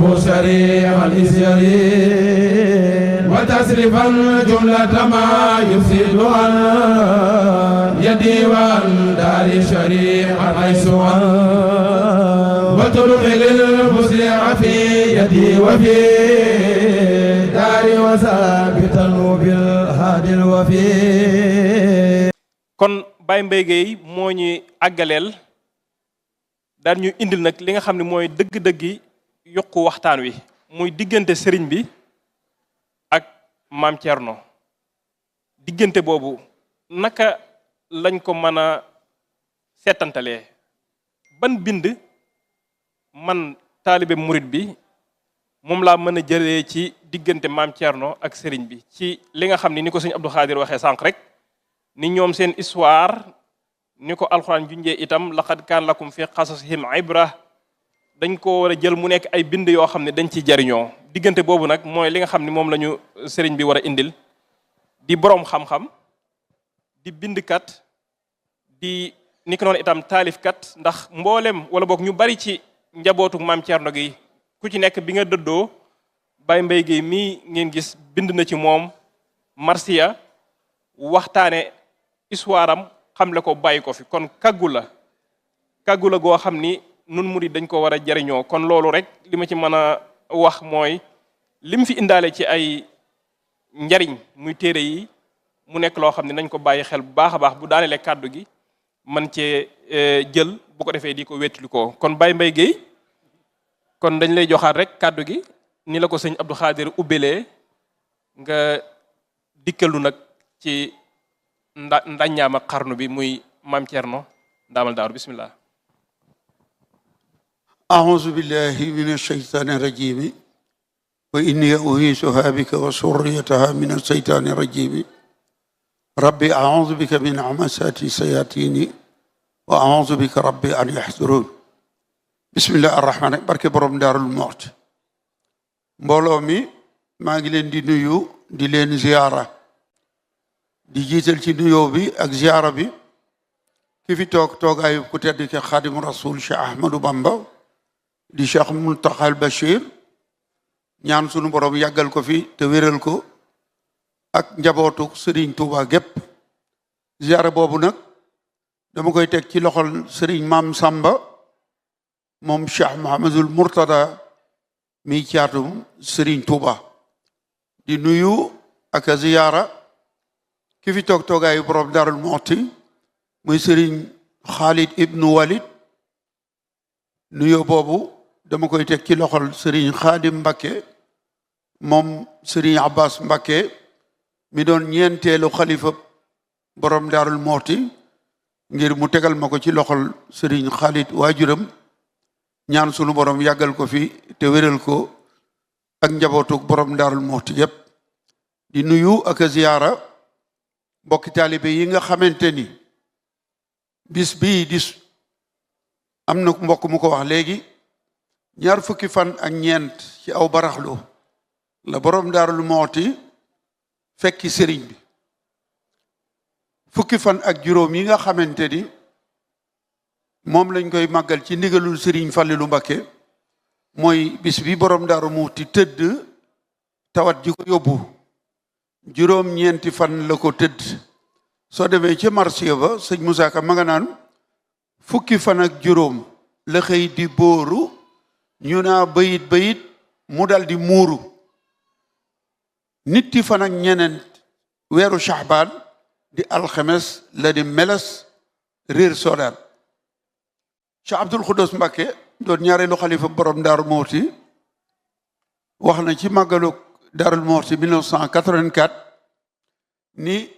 وصرف سريع الإسيرين وتصرفا جملة ما يفسد عن يدي وعن دار شريعة حيث عن وتدخل المسرع في يدي وفي داري وثابتا بالهادي الوفي. kon Baye Mbaye Gueye moo ñu àggaleel daan ñu indil nag li nga xam ne mooy dëgg-dëggi yokku waxtaan wi muy diggante sëriñ bi ak Mame Thierno. diggante boobu naka lañ ko mën a seetantalee ban bind man taalibe murit bi moom laa mën a jëlee ci diggante Mame Thierno ak sëriñ bi ci li nga xam ni ko sëñ Abdou Khadre waxee sànq rek ni ñoom seen histoire ni ko alxuraan junjee itam laqad kaan lakum fi qasasihim ibra dañ ko war a jël mu nekk ay bind yoo xam ne dañ ci jariñoo diggante boobu nag mooy li nga xam ni moom la ñu sëriñ bi war a indil di boroom xam-xam di bindkat di ni ko noonu itam taalifkat ndax mboolem wala boog ñu bari ci njabootu Mame Thierno gi ku ci nekk bi nga dëddoo Baye Mbaye Gueye mii ngeen gis bind na ci moom marsiya waxtaane histoire am xamle ko bàyyi ko fi kon kàggu la goo xam ni nun murid dañ ko war a jariñoo kon loolu rek li ma ci mën a wax mooy lim fi indaale ci ay njariñ muy téere yi mu nekk loo xam ne nañ ko bàyyi xel bu baax a baax bu daanelee kàddu gi man cee jël bu ko defee di ko wettali ko kon Baye Mbaye Gueye kon dañ lay joxaat rek kàddu gi ni la ko sëñ Abdou Khadre ubbelee nga dikkalu nag ci ndaññaam ak xarnu bi muy Mame Thierno ndaamal daaru bismillah. أعوذ بالله من الشيطان الرجيم وإني أعيذها بك وذريتها من الشيطان الرجيم ربي أعوذ بك من همزات الشياطين وأعوذ بك ربي أن يحضرون بسم الله الرحمن الرحيم barke borom Daarul Mouhty mbooloo mi maa ngi leen di nuyu di leen ziyaara di jiital ci nuyoo bi ak ziyaara bi ki fi toog toogaayu ku tedd ki Xaadimu Rasuul Cheikh Ahmadou Bamba di Cheikh Mountakha Bachir ñaan sunu borom yàggal ko fi te wéral ko ak njabootu Serigne Touba gépp ziyaara boobu nag dama koy teg ci loxol Serigne Mame Samba moom Cheikh Mouhamadul Mourtada mi caatum Serigne Touba di nuyu ak a ziyaara ki fi toog toogaayu borom Darou Mouhty muy Serigne Khalid ibnu Walid nuyoo boobu dama koy teg ci loxol Serigne Khadim Mbakke moom Serigne Abbas Mbakke mi doon ñeenteelu xalifa borom Darou Mouhty ngir mu tegal ma ko ci loxol Serigne Khalid waajuram ñaan sunu borom yàggal ko fi te wéral ko ak njabootu borom Darou Mouhty yépp di nuyu ak a ziyaara mbokki taalibe yi nga xamante ni bis bii di am na mbokk mu ko wax léegi ñaar fukki fan ak ñeent ci aw baraxlu la borom Darou Mouhty fekki sëriñ bi fukki fan ak juróom yi nga xamante ni moom lañ koy màggal ci ndigalul sëriñ Fallilu Mbakke mooy bis bi borom Darou Mouhty tëdd tawat ji ko yóbbu juróom-ñeenti fan la ko tëdd soo demee ci marsiya ba sëñ Moussa Ka ma nga naan fukki fan ak juróom la xëy di bóoru ñu naa bayit mu dal di muuru nitti fan ak ñeneen weeru Shahbaan di alxemes la di meles réer soodaan Cheikh Abdoul Khoudous Mbacké doon ñaareelu xalifa borom Darou Mouhty wax na ci màggalu Darou Mouhty 1984 ni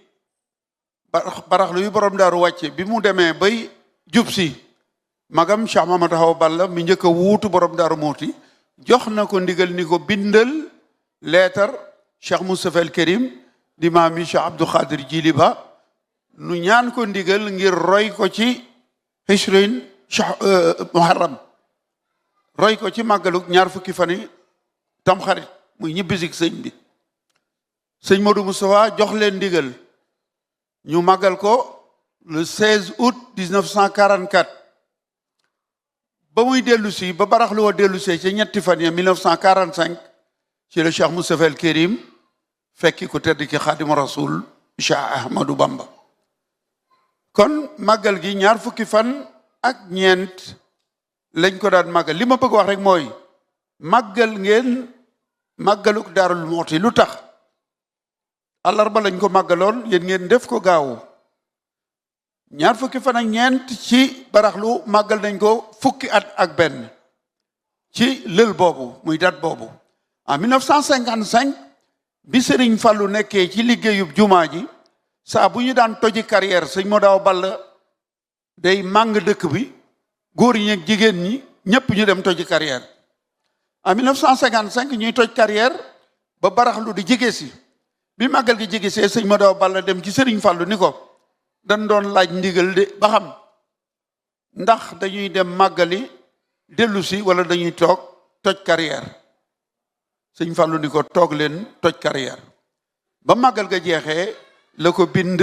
baraxlu yu borom Daaru wàcce bi mu demee bay jub si magam Cheikh Mamadou Hawa Balla mi njëkk a wuutu borom Darou Mouhty jox na ko ndigal ni ko bindal leetar Cheikh Moustapha El Kérim di maami Cheikh Abdou Khadre Jili Ba nu ñaan ko ndigal ngir roy ko ci Hijrin Muharram roy ko ci màggalu ñaar fukki fani Tamxarit muy ñibbisig sëñ bi sëñ Modou Moustapha jox leen ndigal ñu màggal ko le 16 août 1944 ba muy dellu si ba baraxlu wa dellu see ci ñetti fan ya 1945 ci le Cheikh Moustapha El Kérim fekki ku tedd ki Xaadimu Rasul Cheikh Ahmadou Bamba. kon màggal gi ñaar fukki fan ak ñeent lañ ko daan màggal li ma bëgg wax rek mooy màggal ngeen màggaluk Daarul Mouhty lu tax àllarba lañ ko màggaloon yéen ngeen def ko gaawu ñaar fukki fan ak ñeent ci baraxlu màggal nañ ko fukki at ak benn ci lël boobu muy date boobu en 1955 bi Serigne Fallou nekkee ci liggéeyub jumaa ji saa bu ñu daan toji carrière sëñ moo daaw ball day màng dëkk bi góor ñi ak jigéen ñi ñëpp ñu dem toji carrière en 1955 ñuy toj carrière ba baraxlu di jege si bi màggal gi jege see sëñ moo daaw ball dem ci Serigne Fallou ni ko dañ doon laaj ndigal de ba xam ndax dañuy dem màggali dellu si wala dañuy toog toj carrière sëñ Fallou ni ko toog leen toj carrière ba màggal ga jeexee la ko bind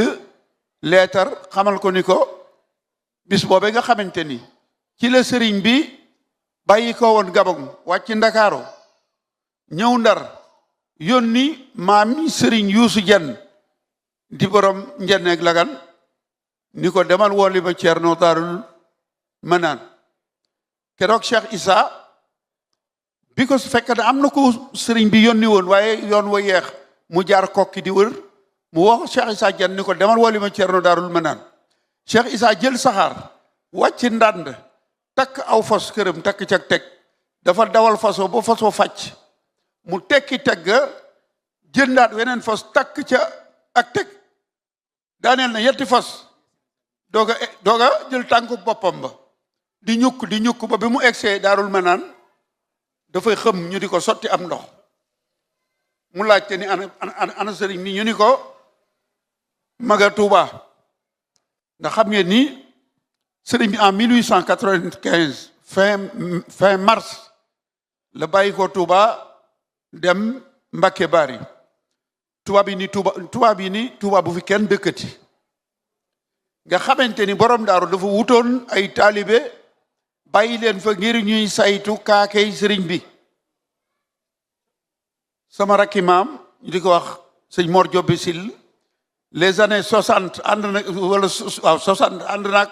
leetar xamal ko ni ko bis boobee nga xamante ni ci la sëriñ bi bàyyi ko woon Gabon wàcc Ndakaaru ñëw Ndar yónni maami sëriñ Yuusu Jenn di borom njenneeg lagan ni ko demal wooli ba Ceerno Daarul Manaan keroog Cheikh Issa bi ko fekk ne am na ko sëriñ bi yónni woon waaye yoon wa yeex mu jaar kokki di wër mu wax Cheikh Issa Dieng ni ko demal wooli ma Ceerno Daarul Manaan Cheikh Issa jël saxaar wàcc ndànd takk aw fas këram takk cag teg dafa dawal faso ba faso fàcc mu tekki teg ga jëndaat weneen fas takk ca ak teg daaneel na yetti fas dooga jël tànku boppam ba di ñukk ba bi mu egsee Daarul Manaan dafay xëm ñu di ko sotti am ndox mu laajte ni ana sëriñ ni ñu ni ko maga Touba ndax xam ngeen ni sëriñ bi en 1895 fin mars la bàyyi ko Touba dem Mbakke Bari tubaab yi ni Touba bu fi kenn dëkkati nga xamante ni borom daaru dafa wutoon ay taalibe bàyyi leen fa ngir ñuy saytu kaakey sëriñ bi sama rakki maam ñu di ko wax sëñ Mor Jobbe Sil les années 60 ànd na wala waaw 60 ànd naag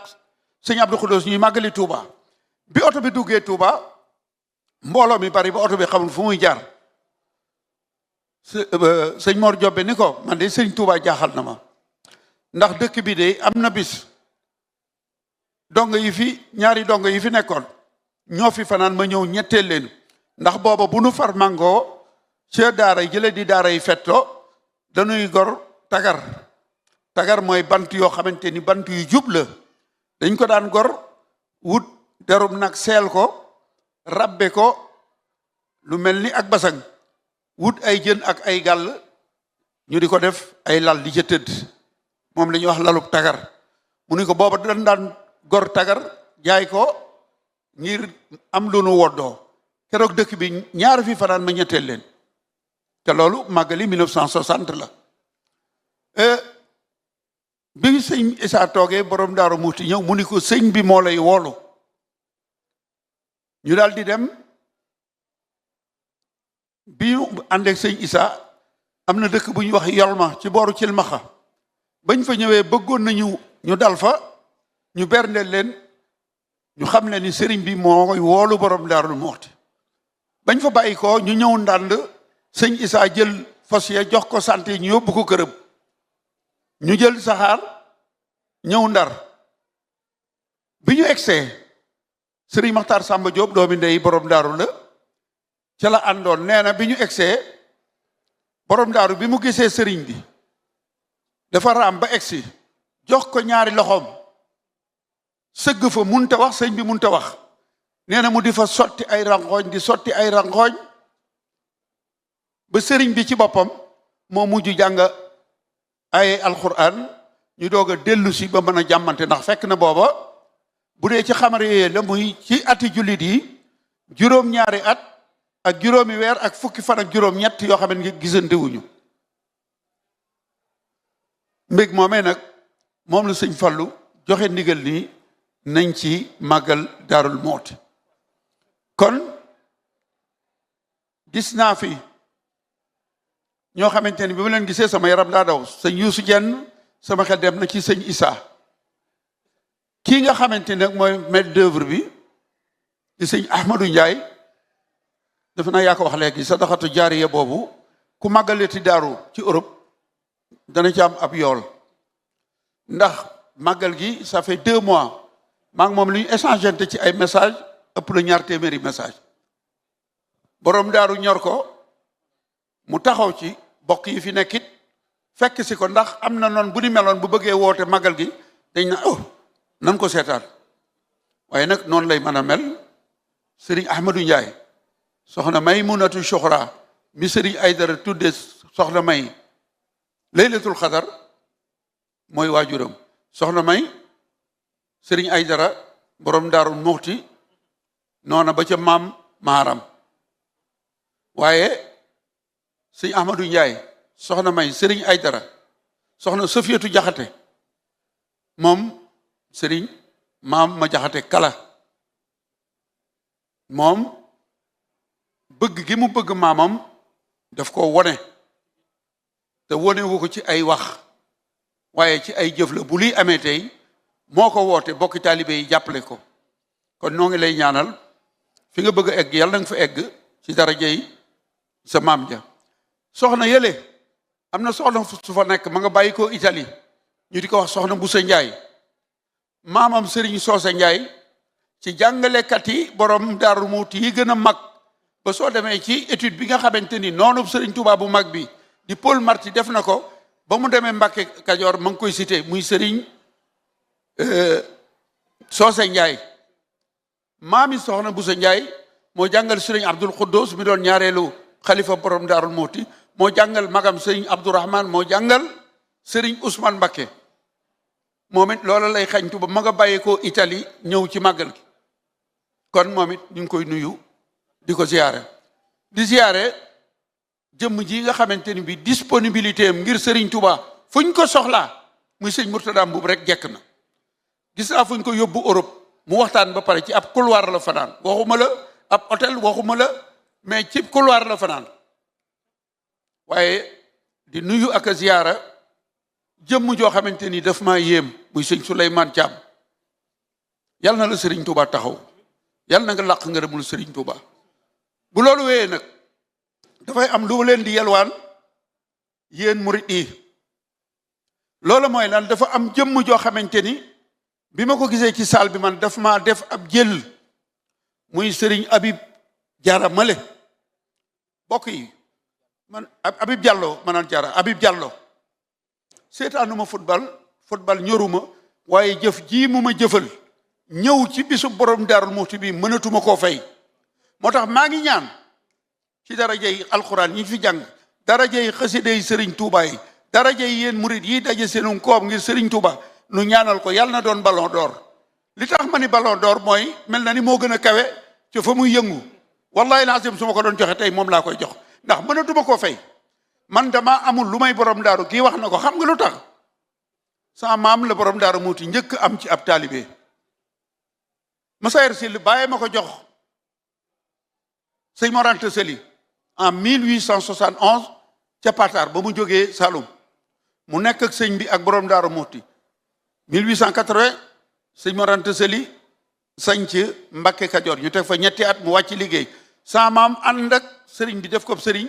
sëñ Abdou Khoudoss ñuy màggali Touba bi oto bi duggee Touba mbooloo mi bari ba oto bi xamul fu muy jaar sëñ Mor Jobbe ni ko man de sëñ Touba jaaxal na ma ndax dëkk bi de am na bis ñaari dongo yi fi nekkoon ñoo fi fanaan ma ñëw ñetteel leen ndax booba bu nu far mangoo ca daara yi jële di daara yi fetto dañuy gor tagar mooy bant yoo xamante ni bant yu jub la dañ ko daan gor wut derum nag seel ko rabbe ko lu mel ni ak basang wut ay jën ak ay gàll ñu di ko def ay lal di ca tëdd moom la ñuy wax lalub tagar mu ni ko booba dañ daan gor tagar jaay ko ngir am lu nu woddoo keroog dëkk bi ñaar fi fanaan ma ñetteel leen te loolu màggali 1960 la bi sëñ Issa toogee borom Daaru Muxti ñëw mu ni ko sëñ bi moo lay woolu ñu daal di dem bi ñu àndeek sëñ Issa am na dëkk bu ñuy wax Yolma ci booru Cilmaxa bañ fa ñëwee bëggoon nañu ñu dal fa ñu berndeel leen ñu xam ne ni sëriñ bi mooy woolu borom Daaru Muxti bañ fa bàyyi ko ñu ñëw ndànd sëñ Issa jël fas ya jox ko sant ñu yóbbu ko këram ñu jël saxaar ñëw Ndar bi ñu egsee sëriñ Maxtaar Samba Diop doomi ndey borom daaru la ca la àndoon nee na bi ñu egsee borom daaru bi mu gisee sëriñ bi dafa raam ba egsi jox ko ñaari loxoom sëgg fa munta wax sëñ bi munta wax nee na mu di fa sotti ay rangooñ ba sëriñ bi ci boppam moo mujj jàng ay alquran ñu doog a dellu si ba mën a jàmmante ndax fekk na booba bu dee ci xamar yooyu la muy ci ati jullit yi juróom-ñaari at ak juróomi weer ak fukki fan ak juróom-ñett yoo xam ne gisante wuñu mbég moomee nag moom la sëñ Fallu joxe ndigal nii nañ ci màggal Daarul Muxti kon gis naa fi ñoo xamante ni bi ma leen gisee sama yaram daa daw sëñ Yuusu Jenn sama xel dem na ci sëñ Issa kii nga xamante nag mooy maître d'œuvre bi di sëñ Ahmadou Ndiaye dafa naa yaa ko wax léegi sadaxatu jaariya boobu ku màggaleti Darou ci Europe dana ci am ab yool ndax màggal gi ça fait 2 mois maa ngi moom li ñu échangeante ci ay message ëpp la 2 téeméeri message borom Darou ñor ko mu taxaw ci bokk yi fi nekkit fekk si ko ndax am na noonu bu ni meloon bu bëggee woote màggal gi dañ na nan ko seetaan waaye nag noonu lay mën a mel Serigne Ahmadou Ndiaye soxna May Munatu Soxra mi Serigne Aydara tudde soxna May laylatul xadar mooy waajuram soxna May Serigne Aydara borom Daaru Mouhty noona ba ca maam Maaram waaye Serigne Ahmadou Ndiaye soxna May Serigne Aydara soxna Safiyatu Jaxate moom Serigne maam ma Jaxate kala moom bëgg gi mu bëgg maamam daf ko wone te wone wu ko ci ay wax waaye ci ay jëf la bu luy amee tey moo ko woote bokki taalibe yi jàppale ko kon noo ngi lay ñaanal fi nga bëgg a egg yàlla nga fa egg ci daraja yi sa maam ja soxna yële am na soxna su fa nekk ma nga bàyyi ko Italie ñu di ko wax soxna Busa Njaay maamam Serigne Soose Njaay ci jàngalekat yi borom Daaru Muhti yi gën a mag ba soo demee ci étude bi nga xamante ni noonu Serigne Touba bu mag bi di Paul Marty def na ko ba mu demee Mbàkke Kajoor ma ngi koy cité muy Serigne Soose Njaay maami soxna Busa Njaay moo jàngal Serigne Abdul Xuddus mi doon ñaareelu xalifa borom Daaru Muhti moo jàngal magam Serigne Abdourahman moo jàngal Serigne Ousmane Mbakke moom it loola lay xañtu ba ma nga bàyyee ko Italie ñëw ci màggal gi kon moom it ñu ngi koy nuyu di ko ziyaare di ziyaare jëmm ji nga xamante ni bi disponibilité am ngir Serigne Touba fu ñu ko soxlaa muy sëñ Murtada Mbuub rek jekk na gis naa fu ñu ko yóbbu Europe mu waxtaan ba pare ci ab couloir la fanaan waxuma la ab hôtel waxuma la mais ci couloir la fanaan waaye di nuyu ak a ziyaara jëmm joo xamante ni daf maa yéem muy sëñ Souleymane Thiam yal na la Serigne Touba taxaw yal na nga làq ngërëmul Serigne Touba bu loolu wéyee nag dafay am lu leen di yelwaan yéen murit yi loolu mooy lan dafa am jëmm joo xamante ni bi ma ko gisee ci saal bi man daf maa def ab jël muy Serigne Habib Diarra Male bokk yi man Habib Diallo manaan Diarra Habib Diallo seetaanuma football ñoruma waaye jëf ji mu ma jëfal ñëw ci bisu borom Daaru Muhti bi mënatuma koo fay moo tax maa ngi ñaan ci darajey alxuraan ñi fi jàng darajey xasida yi Serigne Touba yi darajey yéen murit yi daje seenum koom ngir Serigne Touba nu ñaanal ko yàlla na doon ballon d'or li tax ma ni ballon d'or mooy mel na ni moo gën a kawe ci fa muy yëngu wallahi lazim su ma ko doon joxe tey moom laa koy jox ndax mënatuma koo fay man dama amul lu may borom daaru kii wax na ko xam nga lu tax sama maam la borom Daaru Muhti njëkk am ci ab taalibe Massaër Syll bàyyi ma ko jox sëñ Mor Anta Sali en 1871 ca Patar ba mu jógee Saloum mu nekk ak sëñ bi ak borom Daaru Muhti 1880 sëñ Mor Anta Sali sañc Mbakke Kajoor ñu teg fa 2 at mu wàcc liggéey sama maam ànd ak sëriñ bi def ko sëriñ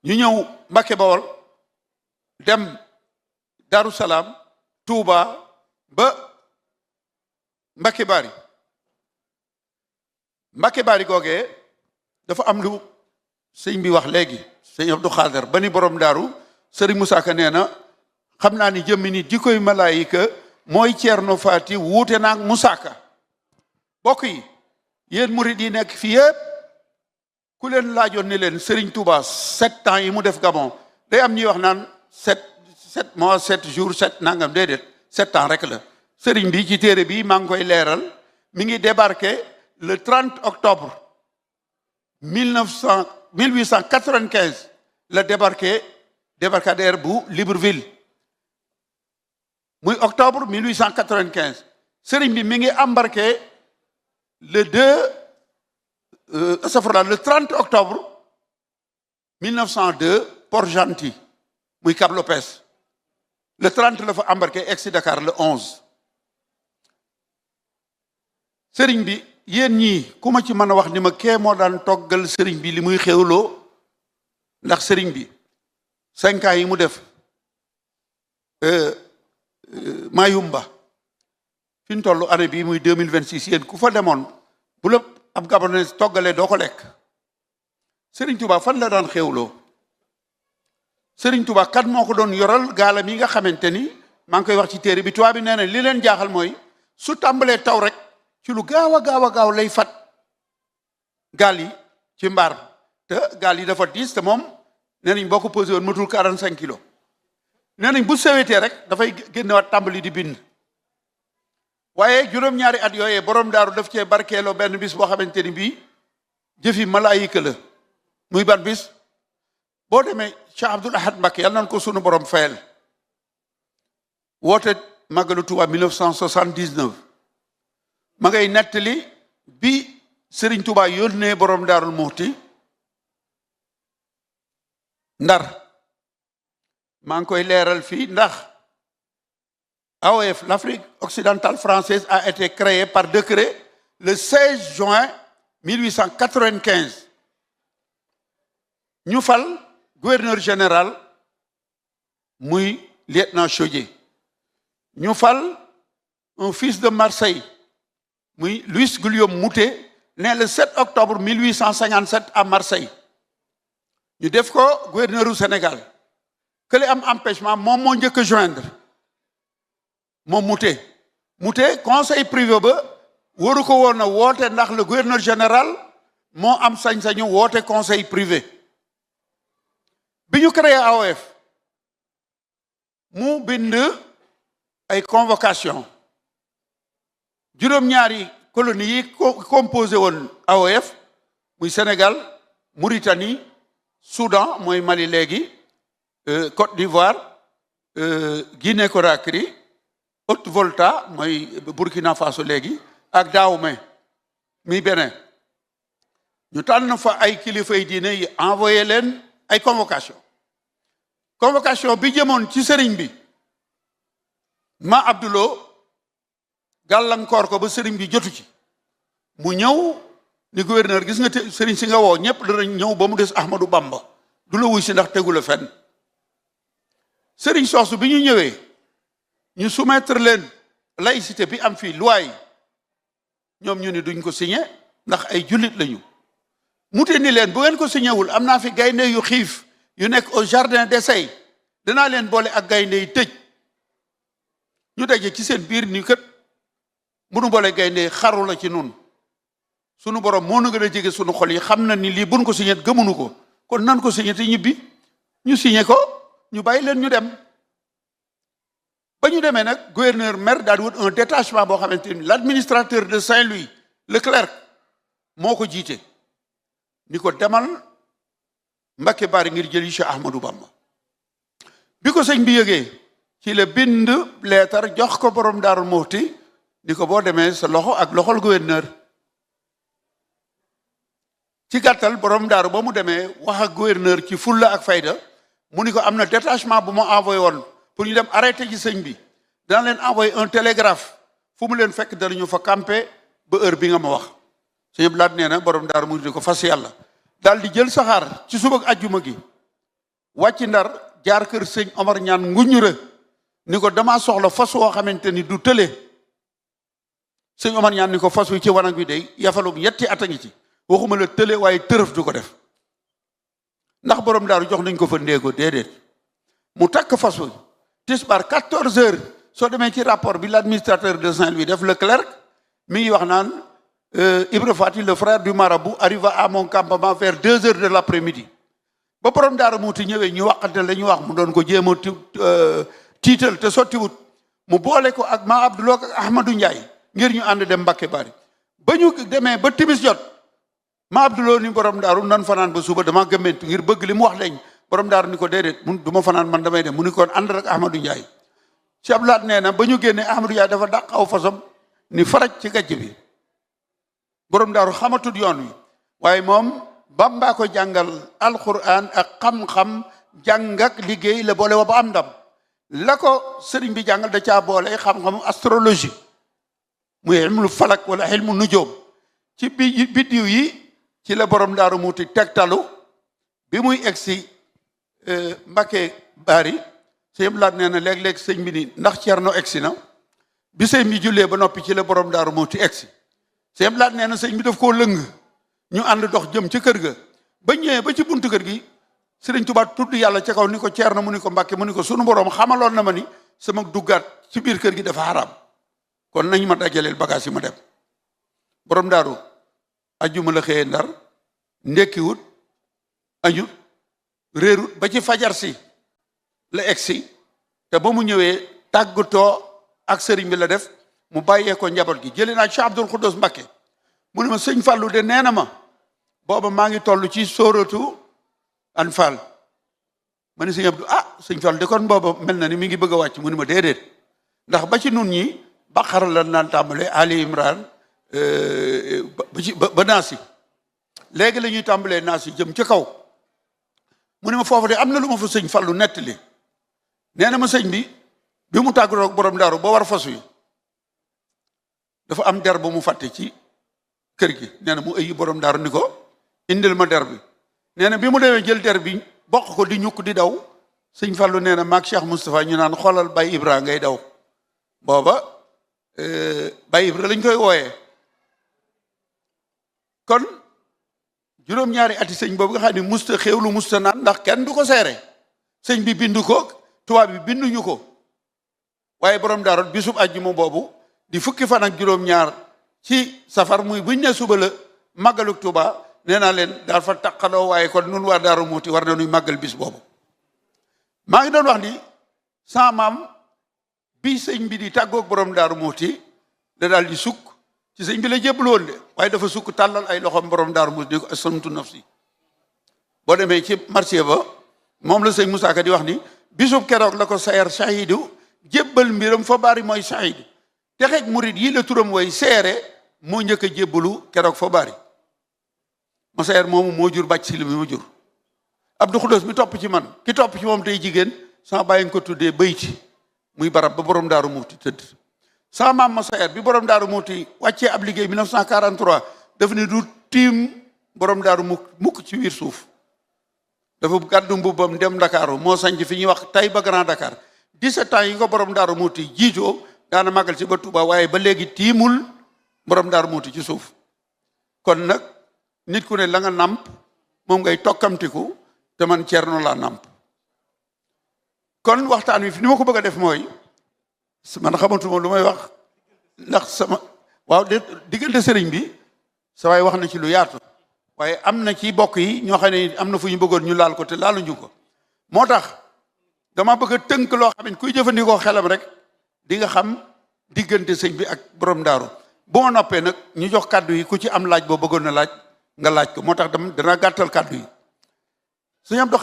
ñu ñëw Mbakke Bawol dem Darou Salaam Touba ba Mbakke Bari googee dafa am lu sëñ bi wax léegi sëñ Abdou Khadre ba ni borom daaru sëriñ Moussa Ka nee na xam naa ni jëmmi ni di koy malaayika mooy Ceerno Faati wuute naag Moussa Ka bokk yi yéen murid yi nekk fii yëpp ku leen laajoon ni leen Serigne Touba 7 ans yi mu def Gabon day am ñuy wax naan 7 mois 7 jours 7 nangam déedéet 7 ans rek la Serigne bi ci téere bi maa ngi koy leeral mi ngi débarqué le 30 octobre 1895 la débarcadère bu Libreville muy octobre 1895 Serigne bi mi ngi embarqué le 2 le 30 octobre 1902 Port-Gentil muy Cap Lopez le 30 la fa embarqué ex Dakar le 11 sëriñ bi yéen ñii ku ma ci mën a wax ni ma kee moo daan toggal sëriñ bi li muy xewloo ndax sëriñ bi 5 ans yi mu def Mayumba fi ñu toll année bii muy 2026 yéen ku fa demoon bu la ab gabonais toggalee doo ko lekk Serigne Touba fan la daan xewloo Serigne Touba kat moo ko doon yoral gaalam yi nga xamante ni maa ngi koy wax ci téere bi tubaab bi nee na li leen jaaxal mooy su tàmbalee taw rek ci lu gaaw a gaaw lay fat gaal yi ci mbaar te gaal yi dafa diis te moom nee nañ boo ko posé woon matul 45 kilos nee nañ bu sewetee rek dafay génnewaat tàmbali di bind waaye juróom-ñaari at yooyee borom daaru daf cee barkeeloo benn bis boo xamante ni bii jëfi malaayika la muy ban bis boo demee Cheikh Abdoul Ahad Mbacké yàlla nañ ko sunu borom fayal woote màggalu Touba 1979 ma ngay nettali bi Serigne Touba yónnee borom daarul Mouhty Ndar maa ngi koy leeral fii ndax AOF l'Afrique occidentale française a été créée par décret le 16 juin 1895 ñu fal gouverneur général muy lieutenant Chaudié ñu fal un fils de Marseille muy Louis Guillaume Mouhty né le 7 octobre 1857 à Marseille ñu def ko gouverneur du Sénégal que li am empêchement moom moo njëkk a joindre moom Mouhty conseil privé ba waru ko woon a woote ndax le gouverneur général moo am sañ-sañu woote conseil privé bi ñu créé AOF mu bind ay convocation juróom-ñaari colonie yi composé woon AOF muy Sénégal Mauritanie Soudan mooy Mali léegi Côte d'Ivoire Guinée-Conakry Haute-Volta mooy Burkina Faso léegi ak Dahomey muy Bénin ñu tànn fa ay kilifay diine yi envoyé leen ay convocation bi jëmoon ci sëriñ bi ma Abdou gàllankoor ko ba sëriñ bi jotu ci mu ñëw ni gouverneur gis nga te sëriñ si nga woo ñëpp danañ ñëw ba mu des Ahmadou Bamba du la wuy si ndax tegu la fenn sëriñ soosu bi ñu ñëwee ñu soumettre leen laïcité bi am fii loi yi ñoom ñu ni duñ ko signé ndax ay jullit lañu Mouhty ni leen bu ngeen ko signé wul am naa fi gaynde yu xiif yu nekk au jardin d'essai danaa leen boole ak gaynde yi tëj ñu daje ci seen biir ni kët bu nu boole gaynde xaru la ci nun sunu borom moo nu gën a jege sunu xol yi xam na ni lii buñ ko signé gëmunu ko kon nan ko signé te ñibbi ñu signé ko ñu bàyyi leen ñu dem ba ñu demee nag gouverneur maire daal di wut un détachement boo xamante ni l'administrateur de Saint-Louis le clerc moo ko jiite ni ko demal Mbacké Bari ngir jëli Cheikh Ahmadou Bamba bi ko sëñ bi yëgee ci la bind leetar jox ko borom Daaru Mouhty ni ko boo demee sa loxo ak loxol gouverneur ci gàttal borom daaru ba mu demee wax ak gouverneur ci fulla ak fayda mu ni ko am na détachement bu ma envoyé woon pour ñu dem arrêté ci sëñ bi dana leen envoyé un télégraphe fu mu leen fekk danañu fa campé ba heure bi nga ma wax sëñ Blaat nee na borom daaru mu di ko fas yàlla daal di jël saxaar ci suba ak ajjuma gi wàcc Ndar jaar kër sëñ Omar ñaan nguñure ni ko damaa soxla fas woo xamante ni du tële sëñ Omar ñaan ni ko fas wi ci wanag bi day yafalum yetti at a ngi ci waxuma la tële waaye tërëf du ko def ndax borom daaru jox nañ ko fa ndéego déedéet mu takk fas wi tisbaar 14 heures soo demee ci rapport bi l'administrateur de Saint-Louis def le clerc mi ngi wax naan Ibra Fati le frère du marabout arriva à mon campement vers 2 heures de l'après-midi ba borom daaru Mouhty ñëwee ñu waxante la ñu wax mu doon ko jéem a tiital te sottiwut mu boole ko ak ma Abdou ak Ahmadou Ndiaye ngir ñu ànd dem Mbacké Bari ba ñu demee ba timis jot ma Abdou ni borom daaru nan fanaan ba suba dama gëmmentu ngir bëgg li mu wax leñ borom daaru ni ko déedéet mun du ma fanaan man damay dem mu ni koon ànd ak Ahmadou Ndiaye Cheikh Abdoulaat nee na ba ñu génnee Ahmadou Ndiaye dafa dàq aw fasam ni faraj ci gàcc bi borom daaru xamatut yoon wi waaye moom Bamba ko jàngal alquran ak xam-xam jàng ak liggéey la boole wa ba am ndam la ko sëriñ bi jàngal da caa boole xam-xamu astrologie muy ilmu falak wala ilmu nujoom ci biddiw yi ci la borom Daaru Mouhty tegtalu bi muy egsi Mbakke Bari sëñ laat nee na léeg-léeg sëñ bi ni ndax Cerno egsi na bi sëñ bi jullee ba noppi ci la borom Daaru Mouhty egsi sëñ laat nee na sëñ bi daf koo lëng ñu ànd dox jëm ca kër ga ba ñëwee ba ci buntu kër gi Sëriñ Tuubaa tudd yàlla ca kaw ni ko Cerno mu ni ko Mbakke mu ni ko sunu borom xamaloon na ma ni sama duggaat ci biir kër gi dafa xaraam kon nañ ma dajaleel bagage yi ma dem borom daaru ajjuma la xëyee Ndar ndekkiwut añut réerut ba ci fajar si la egsi te ba mu ñëwee tàggatoo ak sëriñ bi la def mu bàyyee ko njaboot gi jëlee naa Cheikh Abdoul Khoudous Mbakke mu ne ma sëñ Fallou de nee na ma booba maa ngi toll ci sóoratu Anfal ma ne sëñ Abdou sëñ Fallou de kon booba mel na ni mi ngi bëgg a wàcc mu ne ma déedéet ndax ba ci nun ñi Baqara la naan tàmbale Ali Imran ba Naasi léegi la ñuy tàmbalee Naasi jëm ca kaw mu ne ma foofu de am na lu ma fa sëñ Fallou nettali nee na ma sëñ bi mu tàggatoo ak borom daaru ba war fas wi dafa am der bu mu fàtte ci kër gi nee na mu ëyyi borom daaru ni ko indil ma der bi nee na bi mu demee jël der bi bokk ko di ñukk di daw sëñ Fallou nee na maag Cheikh Moustapha ñu naan xoolal Baye Ibra ngay daw booba Baye Ibra lañ koy wooyee kon juróom-ñaari ati sëñ boobu nga xam ne musta xéewlu musta naan ndax kenn du ko seere sëñ bi bindu ko tubaab bi binduñu ko waaye borom daaru bisub àjjuma boobu di fukki fan ak juróom-ñaar ci safar muy buñ ne suba la màggaluk Tuuba nee naa leen daal fa taqaloo waaye kon nun waa Daaru Mouhty war na nuy màggal bis boobu maa ngi doon wax ni sama maam bi sëñ bi di tàggoog borom Daaru Mouhty da daal di sukk ci sëñ bi la jébbalu woon de waaye dafa sukk tàllal ay loxoom borom Daaru Mouhty di ko aslamtu nafsi boo demee ci marché ba moom la sëñ Moussa Ka di wax ni bisub keroog la ko sayar shahidu jébbal mbiram fa bari mooy shahid texeeg murid yi la turam way seere moo njëkk a jébbalu keroog fa bari ma sayar moomu moo jur bàcc si li mi ma jur Abdou Khoudous mi topp ci man ki topp ci moom tey jigéen sama bàyyi nga ko tuddee bayti muy barab ba borom Daaru Mouhty tëdd sama maam ma sayar bi borom Daaru Mouhty wàccee ab liggéey 1943 dafa ne du tiim borom Daaru mukk ci biir suuf dafa gàddu mbubbam dem Ndakaaru moo sanc fi ñuy wax Taïba Grand Dakar 17 ans yi nga borom Daaru Mouhty jiitoo daana màggal ci ba Touba waaye ba léegi tiimul borom Daaru Mouhty ci suuf kon nag nit ku ne la nga nàmp moom ngay tokkamtiku te man Cerno laa nàmp kon waxtaan wi fi ni ma ko bëgg a def mooy man xamatuma lu may wax ndax sama waaw diggante sëriñ bi sa waay wax na ci lu yaatu waaye am na ci bokk yi ñoo xam ne am na fu ñu bëggoon ñu laal ko te laaluñu ko moo tax dama bëgg a tënk loo xam ne kuy jëfandikoo xelam rek di nga xam diggante sëñ bi ak borom daaru bu ma noppee nag ñu jox kàddu yi ku ci am laaj boo bëggoon na laaj nga laaj ko moo tax dana gàttal kàddu yi sëñ Abdou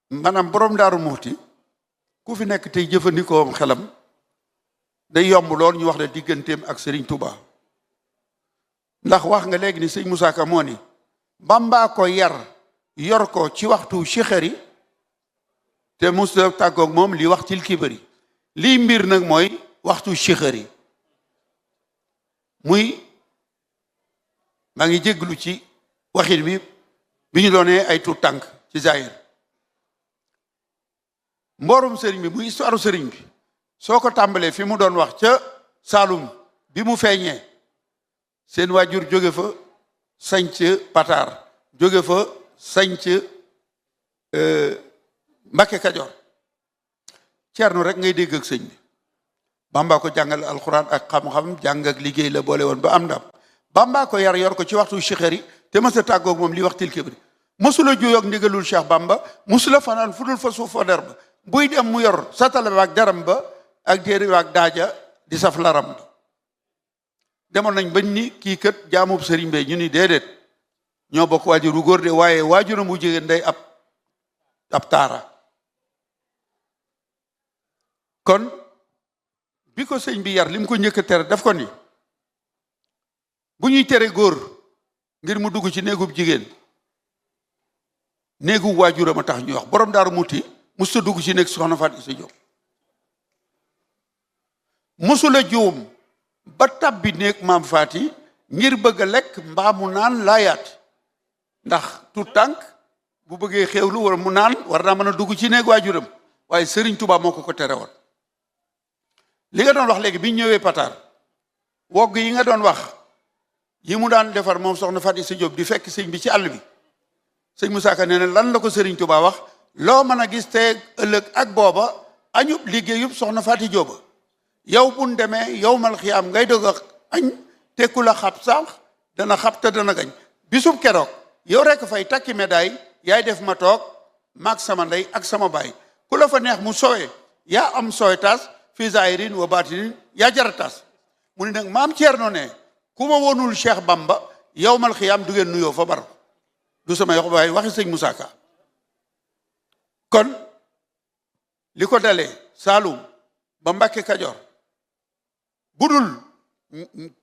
maanaam borom Daaru Mouhty ku fi nekk tey jëfandikoo xelam day yomb lool ñu wax la digganteem ak Serigne Touba ndax wax nga léegi ni sëñ Moussa Ka moo ni Bamba ko yar yor ko ci waxtu chixari te musta tàggoog moom li wax til kibari lii mbir nag mooy waxtu chixari muy maa ngi jégglu ci waxin bi ñu doonee ay tuut tànk ci zahir mboorum sëriñ bi muy histoire sëriñ bi soo ko tàmbalee fi mu doon wax ca Saalum bi mu feeñee seen waajur jóge fa sanc Pataar jóge fa sanc Mbakke Kajoor Cerno rek ngay dégg ak sëñ bi Bamba ko jàngal alxuraan ak xam-xam jàng ak liggéey la boole woon ba am ndam Bamba ko yar yor ko ci waxtu chixari te mës a tàggoog moom li waxtil kibri mësula juyoog ndigalul Cheikh Bamba mësula fanaan fu dul fa suuf fa der ba buy dem mu yor satala ba ak daram ba ak déeri ba ak daaja di saf laram ba demoon nañ bañ ni kii kat jaamub sëriñ Mbaye ñu ni déedéet ñoo bokk waajur wu góor de waaye waajuram bu jigéen day ab taara kon bi ko sëñ bi yar li mu ko njëkk a tere daf ko ni bu ñuy tere góor ngir mu dugg ci néegub jigéen néegu waajuram a tax ñuy wax borom Daaru Mouhty musta dugg ci néeg soxna Faat Isa Jóob musula juum ba tabbi néeg maam Faati ngir bëgg a lekk mbaa mu naan laayaat ndax tout tànk bu bëggee xewlu wala mu naan war naa mën a dugg ci néeg waajuram waaye Serigne Touba moo ko tere woon li nga doon wax léegi bi ñu ñëwee Pataar wogg yi nga doon wax yi mu daan defar moom soxna Faat Isa Jóob di fekk sëñ bi ci àll bi sëñ Moussa Ka nee na lan la ko Serigne Touba wax loo mën a gis te ëllëg ak booba añub liggéeyub soxna Faati Jóoba yow buñ demee yow mal xiyaam ngay dog a añ tekku la xab sax dana xab te dana gañ bisub keroog yow rekk fay takki médaille yaay def ma toog maag sama ndey ak sama baay ku la fa neex mu sowe yaa am sowe taas fi zahirin wa batinin yaa jara taas mu ni nag maam Thierno ne ku ma wonul Cheikh Bamba yow mal xiyaam du ngeen nuyoo fa bar du sama yox waaye waxi sëñ Moussa Ka kon li ko dalee Saalum ba Mbàkke Kajoor budul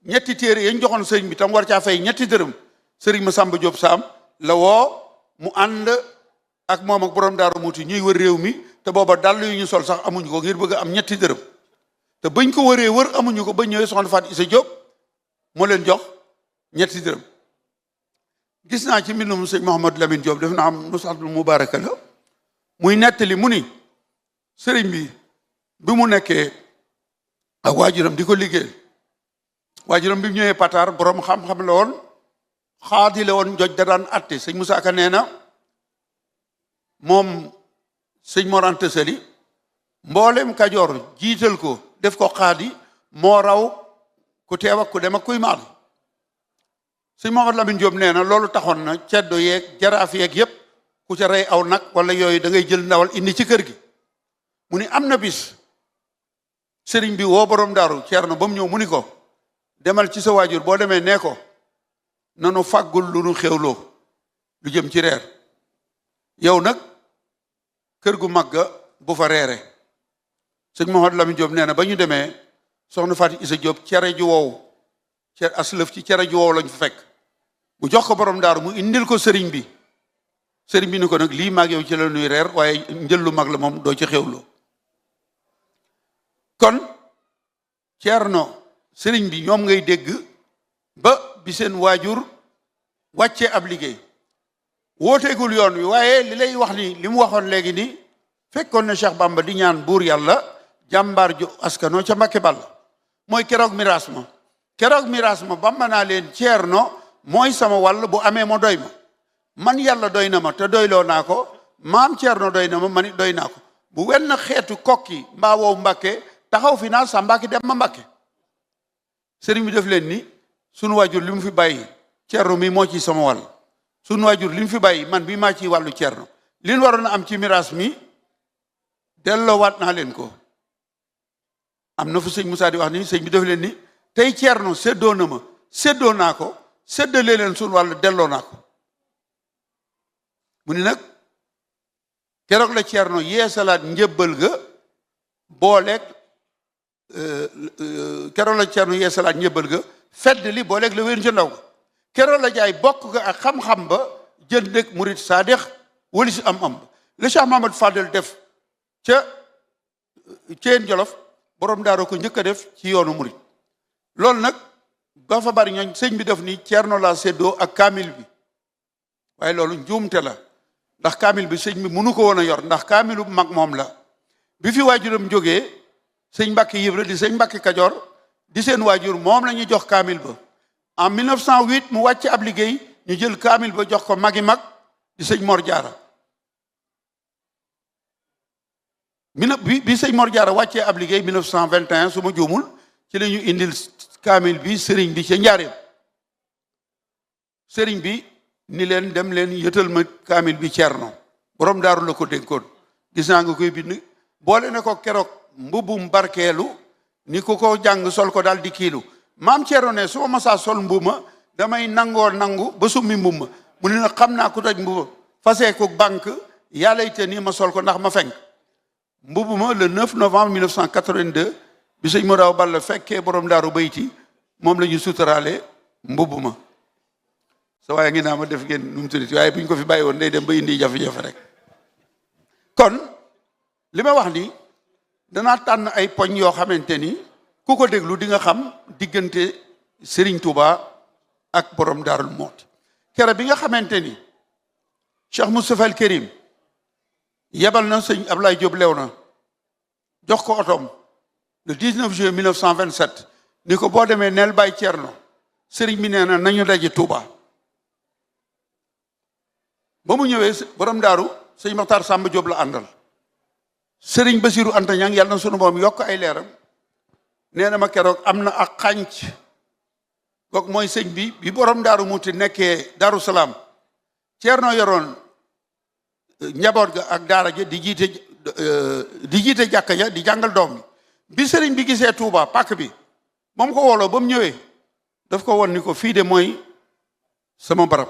ñetti téere yañ joxoon sëriñ bi tam war caa fay ñetti dërëm sëriñ Masamba Diop Sam la woo mu ànd ak moom ak borom Daaru Mouhty ñuy wër réew mi te booba dàll yu ñu sol sax amuñu ko ngir bëgg am ñetti dërëm te bañ ko wëree wër amuñu ko ba ñëwee soxna Faat Isa Diop moo leen jox ñetti dërëm gis naa ci mbindum sëñ Mouhamadou Lamine Diop def na am nusatul mubaraka la muy nettali mu ni sëriñ bi mu nekkee ak waajuram di ko liggéey waajuram bi mu ñëwee Pataar borom xam-xam la woon xaadi la woon joj da daan atte sëñ Moussa Ka nee na moom sëñ Mor Anta Sali mboolem Kajoor jiital ko def ko xaadi moo raw ku teew ak ku dem ak kuy maal sëñ Mouhamadou Lamine Diop nee na loolu taxoon na ceddo yeeg jaraaf yeeg yépp ku ca rey aw nag wala yooyu da ngay jël ndawal indi ci kër gi mu ni am na bis sëriñ bi woo borom Daaru Ceerno ba mu ñëw mu ni ko demal ci sa waajur boo demee nee ko nanu fàggul lu nu xewloo lu jëm ci reer yow nag kër gu mag ga bu fa reere sëñ Mouhamadou Lamine Diop nee na ba ñu demee soxna Faati Isa Diop cere ju wow aslëf ci cere ju wow lañ fa fekk mu jox ko borom Daaru mu indil ko sëriñ bi ni ko nag lii maag yow ci la nuy reer waaye njël lu mag la moom doo ci xewloo kon Ceerno sëriñ bi ñoom ngay dégg ba bi seen waajur wàccee ab liggéey wooteegul yoon wi waaye li lay wax ni li mu waxoon léegi ni fekkoon na Cheikh Bamba di ñaan buur yàlla jàmbaar ju askano ca Mbàkke Balla mooy keroog miraas ma Bamba naa leen Ceerno mooy sama wàll bu amee ma doy ma man yàlla doy na ma te doyloo naa ko maam Ceerno doy na ma man doy naa ko bu wenn xeetu kokki mbaa wow Mbàkke taxaw fi naa sa Mbàkke dem ma Mbàkke sëriñ bi def leen ni sunu waajur li mu fi bàyyi Ceerno mi moo ci sama wàll sunu waajur li mu fi bàyyi man bi maa ci wàllu Ceerno li ñu waroon a am ci miraas mi delloowaat naa leen ko am na fu sëñ Moussa di wax ni sëñ bi def leen ni tey Ceerno séddoo na ma séddoo naa ko séddalee leen sunu wàll delloo naa ko mu ni nag keroog la Ceerno yeesalaat njëbbal ga booleeg keroog la Ceerno yeesalaat njëbbal ga fedd li booleeg la wéen ca ndaw ga keroog la jaay bokk ga ak xam-xam ba jënd ak murit saadex wali si am la Cheikh Mamadou Fadel def ca Ceen Jolof borom Daaru ko njëkk a def ci yoonu murit loolu nag ba fa bari ñooñ sëñ bi def ni Ceerno la séddoo ak kaamil bi waaye loolu njuumte la ndax kaamil bi sëñ bi mënu ko woon a yor ndax kaamilu mag moom la bi fi waajuram jógee sëñ Mbàkke Ibra di sëñ Mbàkke Kajoor di seen waajur moom la ñu jox kaamil ba en 1908 mu wàcc ab liggéey ñu jël kaamil ba jox ko magi mag di sëñ Mor Jaara bi sëñ Mor Jaara wàccee ab liggéey 1921 su ma juumul ci la ñu indil kaamil bi sëriñ bi ca njaareem sëriñ bi ni leen dem leen yëtal ma kaamil bi Ceerno borom Daaru la ko dénkoon gis naa nga koy bind boole na ko keroog mbubbum barkeelu ni ku ko jàng sol ko daal di kiilu maam Ceerno ne su ma masaa sol mbuma damay nangu ba summi mbuma mu ne nag xam naa ku toj mbuba fasee ko banque yàlla ite nii ma sol ko ndax ma fenk mbubu ma le 9 novembre 1982 bi sëñ Modaw Balla fekkee borom Daaru bayti moom la ñu suturaale mbubb ma sa waaye ngi naa ma def ngeen nu mu tuddati waaye bu ñu ko fi bàyyi woon day dem ba indi jafe-jafe rek kon li may wax ni danaa tànn ay poñ yoo xamante ni ku ko déglu di nga xam diggante Serigne Touba ak borom Darou Mouhty kere bi nga xamante ni Cheikh Moustapha al Karim yebal na sëñ Ablaye Diop lew na jox ko otoom le 19 juillet 1927 ni ko boo demee neel Mbaye Thierno Serigne bi nee na nañu daje Touba ba mu ñëwee borom Darou sëñ Makhtar Samba Diop la àndal Serigne Bassirou Anta Niang yàlla na sunu borom yokk ay leeram nee na ma keroog am na ak xànc kooku mooy sëñ bi borom Darou Mouhty nekkee Darou Salaam Thierno yoroon njaboot ga ak daara ja di jiite jàkka ja di jàngal doom bi sëriñ bi gisee Touba pàkk bi moom ko woloo ba mu ñëwee daf ko won ni ko fii de mooy sama barab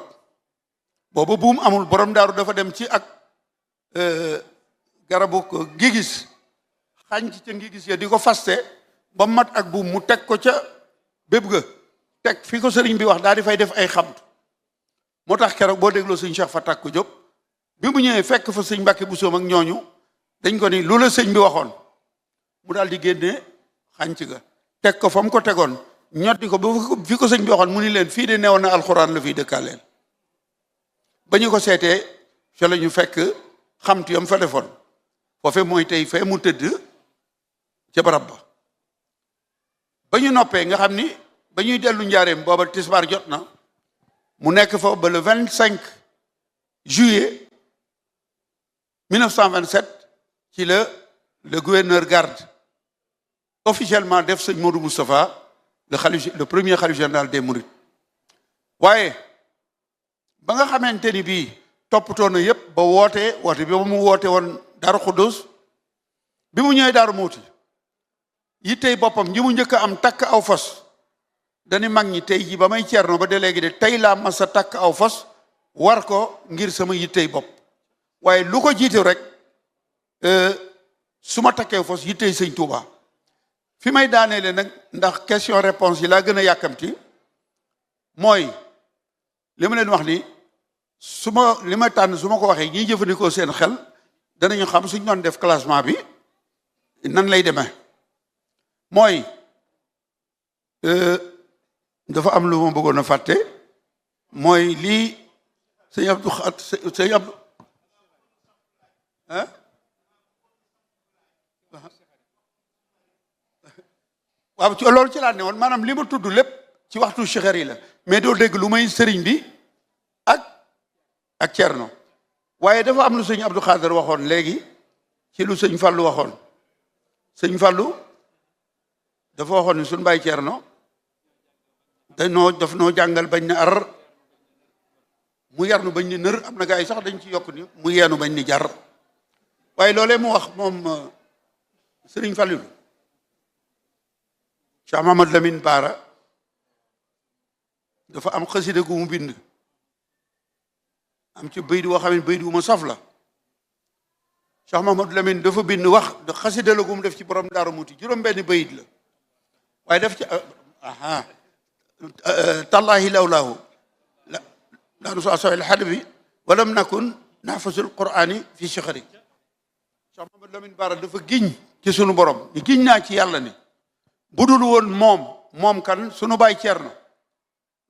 boobu buum amul borom Daaru dafa dem ci ak garabu ko ngigis xànc ca ngigis ya di ko faste ba mat ak buum mu teg ko ca béb ga teg fi ko sëriñ bi wax daal di fay def ay xamtu moo tax keroog boo dégloo sëñ Cheikh Fatak ko Diop bi mu ñëwee fekk fa sëñ Mbàkke Busoom ak ñooñu dañ ko ni lu la sëñ bi waxoon mu daal di génne xànc ga teg ko fa mu ko tegoon ñotti ko ba fi ko sëñ bi waxoon mu ni leen fii de newoon na alxuraan la fii dëkkaaleel ba ñu ko seetee fa la ñu fekk xamtu yam fa defoon foofe mooy tey fee mu tëdd ca barab ba ñu noppee nga xam ni ba ñuy dellu njaareem booba tisbaar jot na mu nekk fa ba le 25 juillet 1927 ci le gouverneur garde officiellement def sëñ Modou Moustapha le premier khalife général des Mourides waaye ba nga xamante ni bii toppatoo na yëpp ba woote bi ba mu woote woon Darou Khoudoss bi mu ñëwee Darou Mouhty yittey boppam ñi mu njëkk a am takk aw fas dañu mag ñi tey ji ba may Thierno ba de léegi de tey laa mas a takk aw fas war ko ngir sama yittey bopp waaye lu ko jiite rek su ma takkee fas yittey sëñ Touba fi may daaneele nag ndax question réponse yi laa gën a yàkkamti mooy li ma leen wax ni li ma tànn su ma ko waxee ñiy jëfandikoo seen xel danañu xam suñ doon def classement bi nan lay demee mooy dafa am lu ma bëggoon a fàtte mooy lii sëñ Abdou sëñ Abdou ah waaw ci loolu ci laa ne woon maanaam li ma tudd lépp ci waxtu chixer yi la mais doo dégg lu may sëriñ bi ak Thierno waaye dafa am lu sëñ Abdou Khadre waxoon léegi ci lu sëñ Fallou waxoon sëñ Fallou dafa waxoon ni suñu Mbaye Thierno daf noo jàngal bañ ne ar mu yarnu bañ ni nër am na gars yi sax dañ ci yokk ni mu yeenu bañ ni jar waaye loolee mu wax moom Serigne Fallou Cheikh Mamadou Lamine Bara dafa am xasida gu mu bind am ci bayit woo xam ne bayit wu ma saf la Cheikh Mamadou Lamine dafa bind wax xasida la gu mu def ci borom Darou Mouhty juróom benn bayit la waaye def ci tallahi lawlaahu la nusa sawil xadbi walam nakun nafasul qurani fi shikhari Cheikh Mamadou Lamine Bara dafa giñ ci sunu borom ni giñ naa ci yàlla ni budul woon moom kan sunu baay Thierno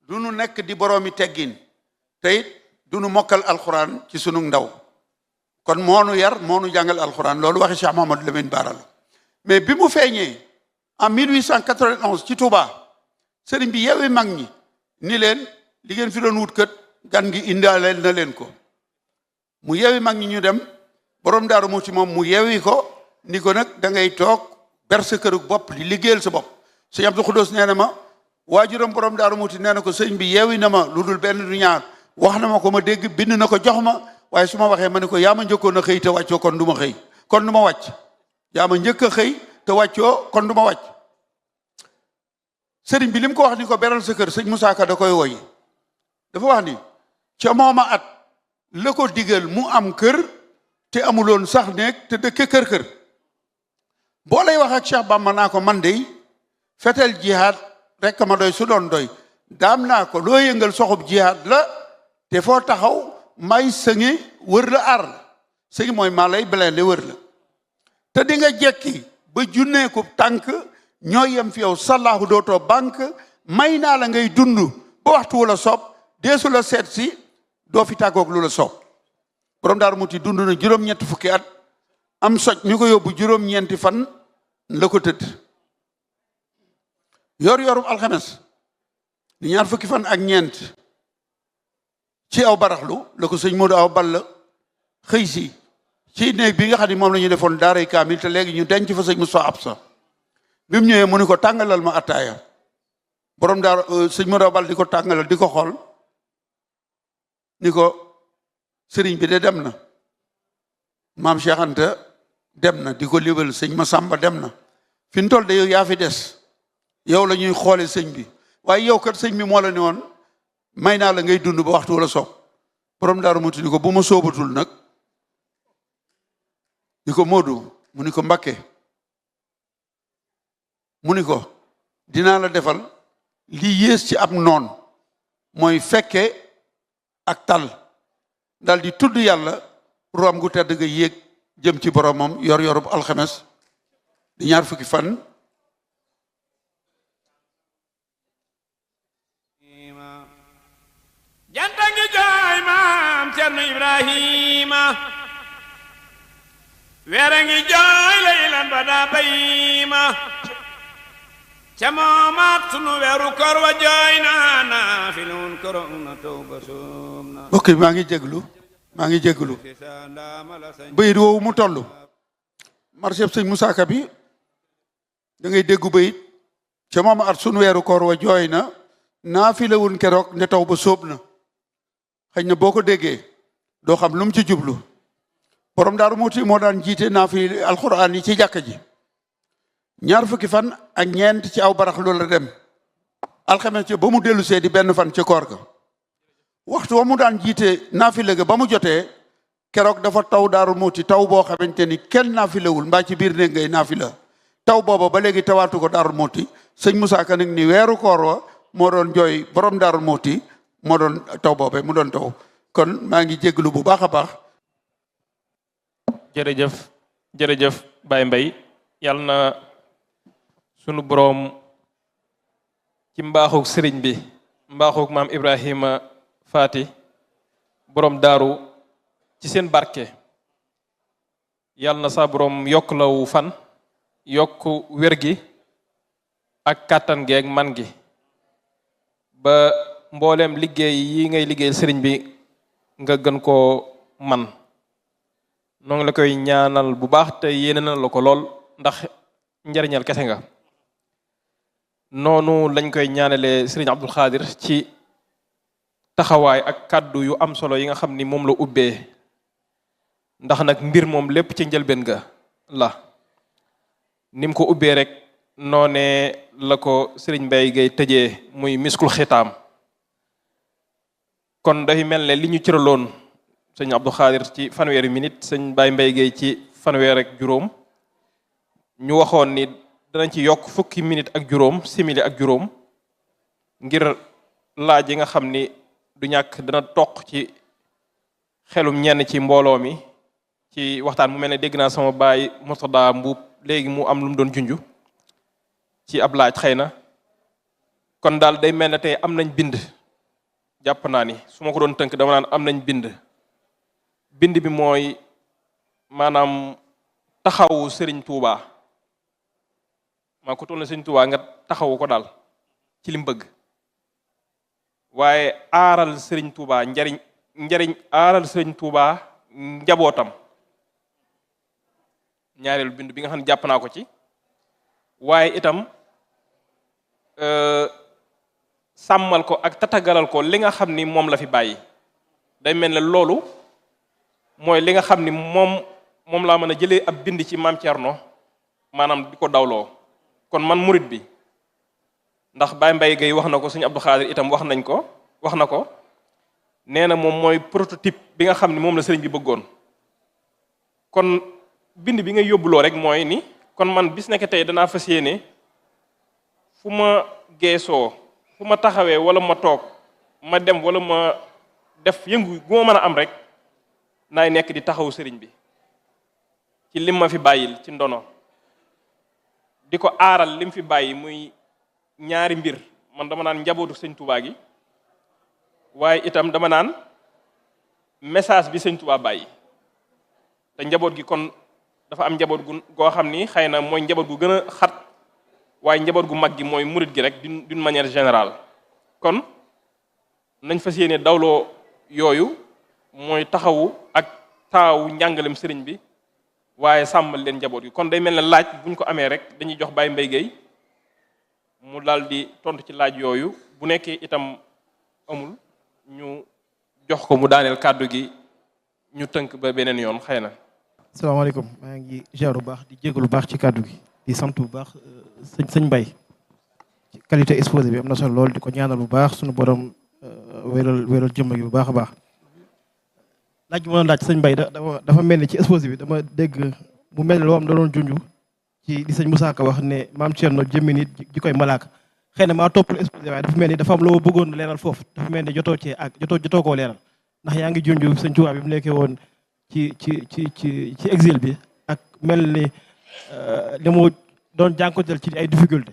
du nu nekk di boroomi teggin te it du nu mokkal alxuraan ci sunu ndaw kon moonu yar moonu jàngal alxuraan loolu waxi Cheikh Mamadou Lamine Bara la mais bi mu feeñee en 1891 ci Touba sëriñ bi yeewi mag ñi ni leen li ngeen fi doon wut kët gan gi indaaleel na leen ko mu yeewi mag ñi ñu dem borom Darou Mouhty moom mu yeewi ko ni ko nag da ngay toog ber sa kërug bopp di liggéeyal sa bopp sëñ Abdou Khoudoss nee na ma waajuram borom Darou Mouhty nee na ko sëñ bi yeewi na ma lu dul benn du ñaar wax na ma ko ma dégg bind na ko jox ma waaye su ma waxee ma ne ko yaa ma njëkkoon a xëy te wàccoo kon du ma xëy kon du ma wàcc yaa ma njëkk a xëy te wàccoo kon du ma wàcc sëriñ bi li mu ko wax ni ko beral sa kër sëñ Moussa Ka da koy woy dafa wax ni ca mooma at la ko digal mu am kër te amuloon sax nekk te dëkke kër boo lay wax ak Cheikh Bamba naa ko man dey fetel jihaad rekk ma doy su doon doy daam naa ko loo yëngal soxub jihaad la te foo taxaw may sëngi wër la aar la sëngi mooy maa lay blende wër la te di nga jekki ba junneeku tànk ñoo yem fi yow sallaahu dootoo banque may naa la ngay dund ba waxtu wu la soob deesu la seet si doo fi tàggoog lu la soob borom Daaru Mouhty dund na juróom-ñetti fukki at am soj mi ko yóbbu juróom-ñeenti fan la ko tëdd yor-yorub alxames di ñaar fukki fan ak ñeent ci aw baraxlu la ko sëñ Modou aw Balla xëy si ci néeg bi nga xam ne moom la ñu defoon daaray kaamil te léegi ñu denc fa sëñ Moussa Absa bi mu ñëwee mu ni ko tàngalal ma attaaya borom daar sëñ Modou aw Balla di ko tàngalal di ko xool ni ko sëriñ bi de dem na maam Cheikh Anta dem na di ko libal sëñ Massamba dem na fi mu toll de yow yaa fi des yow la ñuy xoole sëñ bi waaye yow kat sëñ bi moo la ne woon may naa la ngay dund ba waxtu wala soob borom Daaru Mouhty ni ko bu ma soobatul nag ni ko Modou mu ni ko Mbakke mu ni ko dinaa la defal li yées ci ab noon mooy fekke ak tal dal di tudd yàlla room gu tedd nga yéeg jëm ci boromam yor yorub alxames di ñaar fukki fan janta ngi jooy Mame Thierno Birahima weere ngi jooy laylan ba daa bayima ca moomaat sunu weeru kor wa jooy na fi nun korom na tawba soom na ok maa ngi jéglu bayit woowu mu toll marché sëñ Moussa Ka bi da ngay déggu bayit ca moomaat sunu weeru kor wa jooy na fi la wun keroog nde taw ba sóob na xëy na boo ko déggee doo xam lu mu ci jublu borom Daaru Mouhty moo daan jiite naa fi alxuraan yi ci jàkka ji ñaar fukki fan ak ñeent ci aw barax lu la dem alxames ci ba mu dellu see di benn fan ci koor ga waxtu wa mu daan jiite naafile ga ba mu jotee keroog dafa taw Daaru Mouhty taw boo xamante ni kenn naafilewul mbaa ci biir néeg ngay naafila taw booba ba léegi tawaatu ko Daaru Mouhty sëñ Moussa Ka nag ni weeru koor wa moo doon jooy borom Daaru Mouhty moo doon taw boobe mu doon taw kon maa ngi jégalu bu baax a baax. jërëjëf Baye Mbaye yàlla na sunu boroom ci mbaaxug sëriñ bi mbaaxug maam Ibrahima Faati boroom daaru ci seen barke yàlla na sa boroom yokk lawu fan yokk wér gi ak kàttan gi ak man gi ba mbooleem liggéey yi ngay liggéeyal sëriñ bi nga gën koo man noo ngi la koy ñaanal bu baax te yéene na la ko lool ndax njariñal kese nga noonu lañ koy ñaanalee sëriñ Abdou Khadre ci taxawaay ak kàddu yu am solo yi nga xam ni moom la ubbee ndax nag mbir moom lépp ci njëlbeen ga la ni mu ko ubbee rek noonee la ko sëriñ Mbaye Gueye tëjee muy miskul xitaam kon dafay mel ne li ñu cëraloon sëñ Abdou Khadre ci fanweeri minute sëñ Baye Mbaye Gueye ci fanweer ak juróom ñu waxoon ni danañ ci yokk fukki minute ak juróom simili ak juróom ngir laaj yi nga xam ni du ñàkk dana toq ci xelum ñenn ci mbooloo mi ci waxtaan mu mel ne dégg naa sama baay Murtada Mbuub léegi mu am lu mu doon junju ci ab laaj xëy na kon daal day mel ne tey am nañ bind jàpp naa ni su ma ko doon tënk dama naan am nañ bind bi mooy maanaam taxawu Serigne Touba maa ko toll na Serigne Touba nga taxawu ko daal ci li mu bëgg waaye aaral Serigne Touba njariñ aaral Serigne Touba njabootam ñaareelu bind bi nga xam ne jàpp naa ko ci waaye itam sàmmal ko ak tatagalal ko li nga xam ni moom la fi bàyyi day mel ne loolu mooy li nga xam ni moom laa mën a jëlee ab bind ci Mame Thierno maanaam di ko dawloo kon man murit bi ndax Baye Mbaye Gueye wax na ko sëñ Abdou Khadre itam wax na ko nee na moom mooy prototype bi nga xam ni moom la sëriñ bi bëggoon kon bind bi nga yóbbuloo rek mooy ni kon man bis nekk tey danaa fas yéene fu ma geesoo fu fu ma taxawee wala ma toog ma dem wala ma def yëngu gu ma mën a am rek naay nekk di taxawu sëriñ bi ci lim ma fi bàyyil ci ndono di ko aaral lim fi bàyyi muy ñaari mbir man dama naan njabootu sëñ Touba gi waaye itam dama naan message bi sëñ Touba bàyyi te njaboot gi kon dafa am njaboot gu goo xam ni xëy na mooy njaboot gu gën a xat waaye njaboot gu mag gi mooy murit gi rek d'une manière générale kon nañ fas yéene dawloo yooyu mooy taxawu ak taawu njàngalem sëriñ bi waaye sàmmal leen njaboot gi kon day mel ne laaj buñ ko amee rek dañuy jox Baye Mbaye Gueye mu daal di tontu ci laaj yooyu bu nekkee itam amul ñu jox ko mu daaneel kàddu gi ñu tënk ba beneen yoon xëy na. asalaamaaleykum maa ngi ziar bu baax di jégalu bu baax ci kàddu gi di sant bu baax sëñ Mbaye ci qualité exposé bi am na solo lool di ko ñaanal bu baax suñu borom wéral jëmm gi bu baax a baax. laaj bi ma doon laaj sëñ Mbaye dafa mel ni ci exposé bi dama dégg mu mel ni loo am da doon junj ci di sëñ Moussa Ka wax ne Mame Thierno jëmmi nit ji koy malaaka xëy na maa toppal exposé waaye dafa mel ni dafa am loo bëggoon leeral foofu dafa mel ni jotoo cee ak jotoo koo leeral ndax yaa ngi junj sëñ Touba bi mu nekkee woon ci exil bi ak mel ni li mu doon jànkonteel ci ay difficulté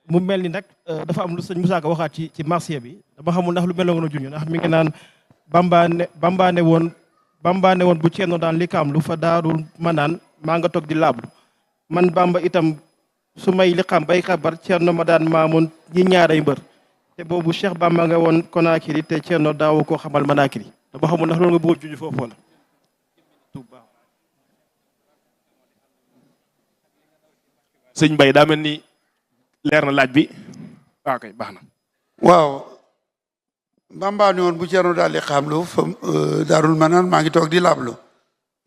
mu mel ni nag dafa am lu sëñ Moussa Ka waxaat ci marché bi dama xamul ndax lu mel noonu junj ndax mi ngi naan Bamba ne woon bu Ceerno daan li kaam lu fa daarul ma naan maa nga toog di laablu man Bamba itam su may li xam bay xabar Ceerno ma daan maamoon ñi ñaaray mbër te boobu Cheikh Bamba nga woon Konakiri te Ceerno daawu koo xamal Manakiri dama xamul ndax loolu nga bëggoon junj foofu la. sëñ Mbaye daa mel ni leer na laaj bi waaw kay baax na. waaw Bamba ni woon bu Ceerno daal li xaamlu fa daarul manaan maa ngi toog di laablu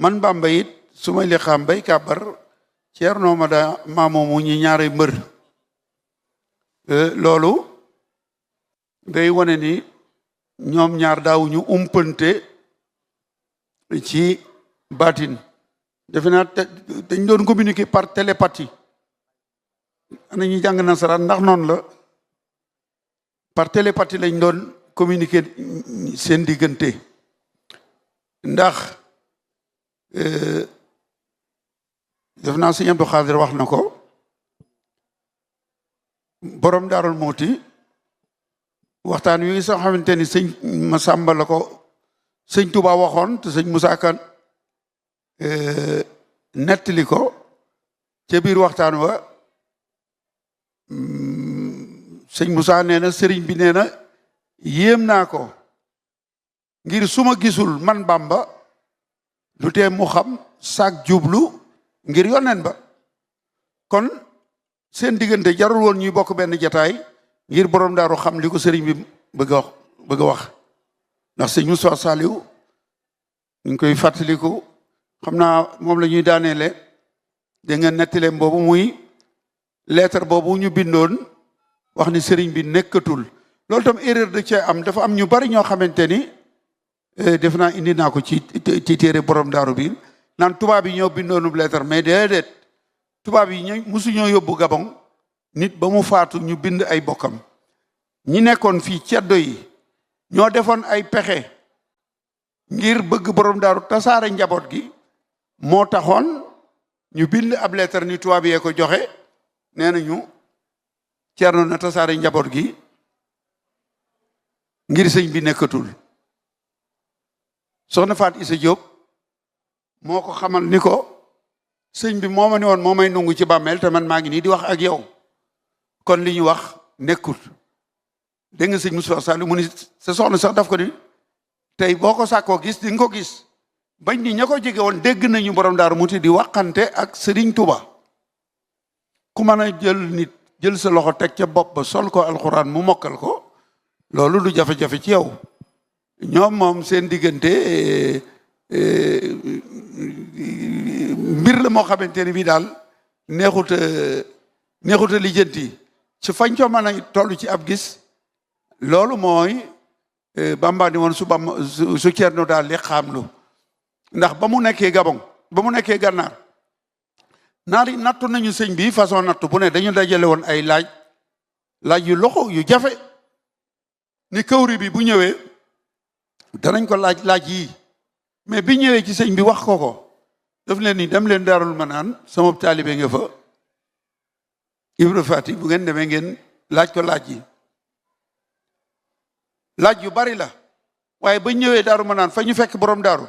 man Bamba it su may li xaam bay kàbbar Ceerno ma daa maamoomu ñi ñaari mbër loolu day wane ni ñoom ñaar daawuñu umpante ci baatin defe naa dañ doon communiquer par télépathie ana ñu jàng nasaraan ndax noonu la par télépathie lañ doon communiquer seen diggante ndax def naa sëñ Abdou Khadre wax na ko borom Daarul Mouhty waxtaan wi sax xamante ni sëñ Masamba la ko sëñ Touba waxoon te sëñ Moussa Ka nettali ko ca biir waxtaan wa sëñ Moussa nee na sëriñ bi nee na yéem naa ko ngir suma gisul man Bamba lu tee mu xam saak jublu ngir yoneen ba kon seen diggante jarul woon ñuy bokk benn jataay ngir borom daaru xam li ko sëriñ bi bëgg a wax ndax sëñ Moussa Saliou ñu ngi koy fàttaliku xam naa moom la ñuy daaneele da nga nettileem boobu muy lettre boobu ñu bindoon wax ni sëriñ bi nekkatul loolu tam erreur da cee am dafa am ñu bari ñoo xamante ni def naa indi naa ko ci téere borom daaru bi naan tubaab yi ñoo bindoonub lettre mais déedéet tubaab yi ñu musuñoo yóbbu Gabon nit ba mu faatu ñu bind ay bokkam ñi nekkoon fii ceddo yi ñoo defoon ay pexe ngir bëgg borom daaru tasaare njaboot gi moo taxoon ñu bind ab lettre ni tubaab yee ko joxe nee nañu Ceerno na tasaare njaboot gi ngir sëñ bi nekkatul soxna Faat Isa Diop moo ko xamal ni ko sëñ bi moo ma ni woon moo may nungu ci bàmmeel te man maa ngi nii di wax ak yow kon li ñu wax nekkul dégg nga sëñ Moussa Sall mu ni sa soxna sax daf ko ni tey boo ko sàkkoo gis di nga ko gis bañ ni ña ko jege woon dégg nañu borom Daaru Muxti di waxante ak Serigne Touba ku mën a jël nit jël sa loxo teg ca bopp ba sol ko alxuraan mu mokkal ko loolu du jafe-jafe ci yow ñoom moom seen diggante mbir la moo xamante ni bii daal neexuta lijjanti ci fañ co mën a toll ci ab gis loolu mooy Bamba ni woon su Ceerno daal li xaamlu ndax ba mu nekkee Gabon ba mu nekkee Gànnaar naari nattu nañu sëñ bi façon nattu bu ne dañu dajale woon ay laaj laaj yu loxo yu jafe ni kawri bi bu ñëwee danañ ko laaj yii mais bi ñëwee ci sëñ bi wax ko daf leen ni dem leen Daarul Manaan sama taalibe nga fa Ibra Fati bu ngeen demee ngeen laaj ko laaj yi laaj yu bari la waaye ba ñëwee Daaru Manaan fa ñu fekk borom daaru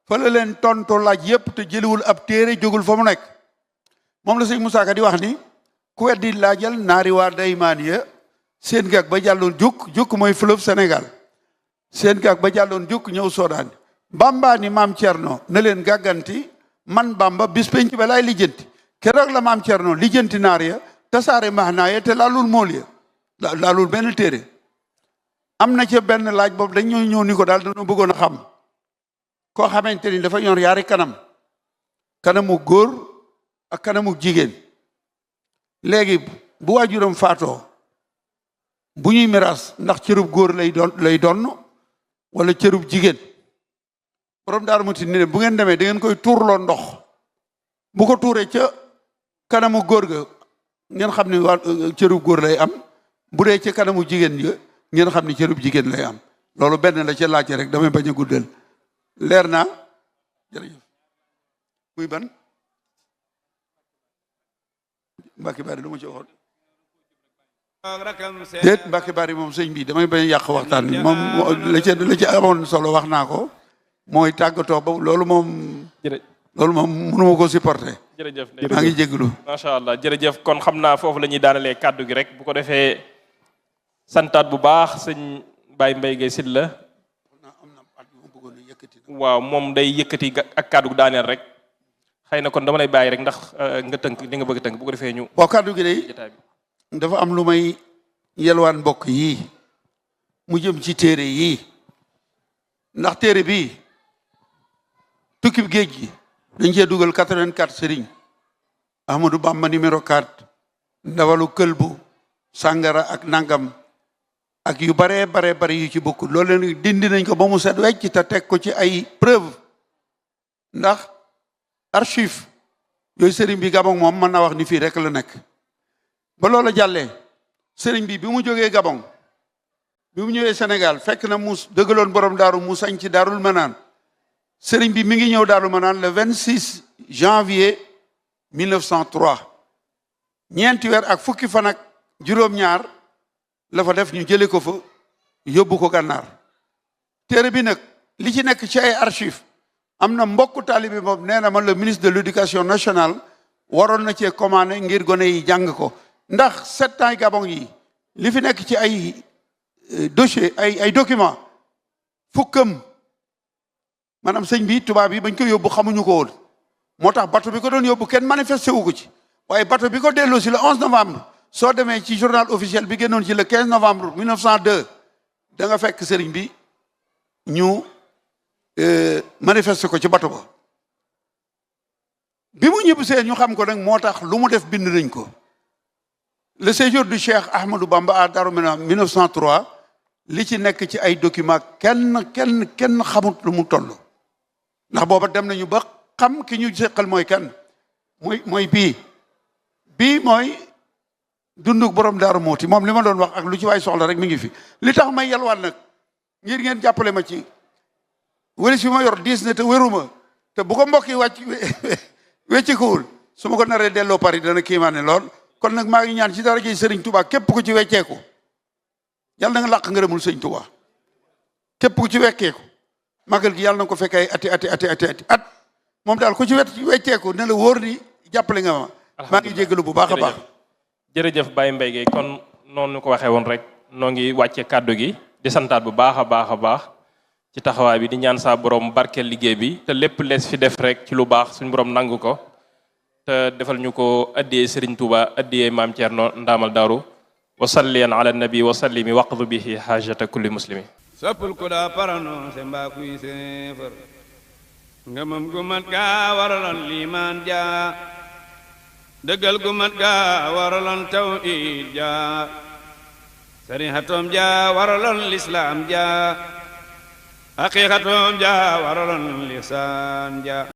fa la leen tonto laaj yépp te jëliwul ab téere jógul fa mu nekk moom la sëñ Moussa Ka di wax ni ku weddi laajal naari waa daymaan ya seen gag ba jàlloon jukk mooy fleuve Sénégal seen gag ba jàlloon jukk ñëw Soodaan Bamba ni Mame Thierno na leen gàgganti man Bamba bis penc ba laay lijjanti keroog la Mame Thierno lijjanti naar ya tasaare maanaa ya te laalul mool ya laalul benn téere am na ca benn laaj boobu dañoo ñëw ni ko daal dañoo bëggoon a xam koo xamante ni dafa ñor yaari kanamu góor ak kanamu jigéen léegi bu waajuram faatoo bu ñuy miraas ndax cërub góor lay donn wala cërub jigéen borom Daaru Muxti ni bu ngeen demee da ngeen koy tuurloo ndox bu ko tuuree ca kanamu góor ga ngeen xam ni waa cërub góor lay am bu dee ca kanamu jigéen ga ngeen xam ni cërub jigéen lay am loolu benn la ca laajte rek damay bañ a guddal leer naa jërëjëf muy ban Mbacke Bari lu ma ci waxoon déet Mbacke Bari moom sëñ bi damay bañ a yàq waxtaan bi moom la ci amoon solo wax naa ko mooy tàggatoo ba loolu moom mënuma ko supporter jërëjëf maa ngi jégalu macha allah jërëjëf kon xam naa foofu la ñuy daanalee kàddu gi rek bu ko defee santaat bu baax sëñ Mbaye Gueye SYLL waaw moom day yëkkati ak kàddu gu daaneel rek xëy na kon dama lay bàyyi rek ndax nga tënk li nga bëgg tënk bu ko defee ñu waaw kàddu gi day dafa am lu may yelwaan mbokk yii mu jëm ci téere yii ndax téere bii tukkib géej gi dañ cee dugal 84 Serigne Ahmadou Bamba numéro 4 ndawalu këlbu sàngara ak nangam ak yu bare yu ci bokk loolu leen dindi nañ ko ba mu set wecc te teg ko ci ay preuve ndax archive yooyu Serigne bi Gabon moom mën naa wax ni fii rek la nekk ba loola jàllee Serigne bi mu jógee Gabon bi mu ñëwee Sénégal fekk na mu dëggaloon borom daaru mu sañ ci Daarul Manaan Serigne bi mi ngi ñëw Daarul Manaan le 26 janvier 1903 ñeenti weer ak fukki fan ak juróom-ñaar la fa def ñu jële ko fa yóbbu ko gànnaar téere bi nag li ci nekk ci ay archive am na mbokku taalibi moom nee na ma le ministre de l'éducation nationale waroon na cee commandé ngir gone yi jàng ko ndax 7 ans Gabon yi li fi nekk ci ay dossier ay document fukkam maanaam sëñ bi tubaab yi bañ ko yóbbu xamuñu ko woon moo tax bateau bi ko doon yóbbu kenn manifesté wu ko ci waaye bateau bi ko delloo si le 11 novembre soo demee ci journal officiel bi génnoon ci le 15 novembre 1902 da nga fekk sëriñ bi ñu manifesté ko ci bateau ba bi mu ñibbisee ñu xam ko nag moo tax lu mu def bind nañ ko le séjour du Cheikh Ahmadou Bamba à Darou 1903 li ci nekk ci ay documents kenn xamut lu mu toll ndax booba dem nañu ba xam ki ñu seqal mooy kan mooy bii mooy dunduk borom Daaru Mouhty moom li ma doon wax ak lu ci waay soxla rek mi ngi fi li tax may yalwaan nag ngir ngeen jàppale ma ci wëlis bi ma yor diis ne te wéruma te bu ko mbokk yi wàcc weccikuwul su ma ko naree delloo Paris dana kiimaane lool kon nag maa ngi ñaan ci dara ji Serigne Touba képp ku ci wecceeku yàlla na nga làq ngërëmul Serigne Touba képp ku ci wecceeku magal gi yàlla na ko fekk ay ati at moom daal ku ci wecceeku ne la wóor ni jàppale nga ma maa ngi jéggalu bu baax a baax jërëjëf Baye Mbaye Gueye kon noonu ko waxee woon rek noo ngi wàcce kàddu gi di santaat bu baax a baax ci taxawaay bi di ñaan saa borom barkeel liggéey bi te lépp lees fi def rek ci lu baax suñu borom nangu ko te defal ñu ko addiyee Serigne Touba addiyee Mame Thierno ndaamal Darou wa salliyan ala nabi wa sallimi waqdu bihi hajata kulli muslimi soppul ku daa parano se mbaa kuy seefar ngëmam gu mat gaa waraloon liimaan jaa dëggal gu mat gaa waraloon tawhiid jaa sarihatoom jaa waraloon lislaam jaa haqiqatoom jaa waraloon lisaan jaa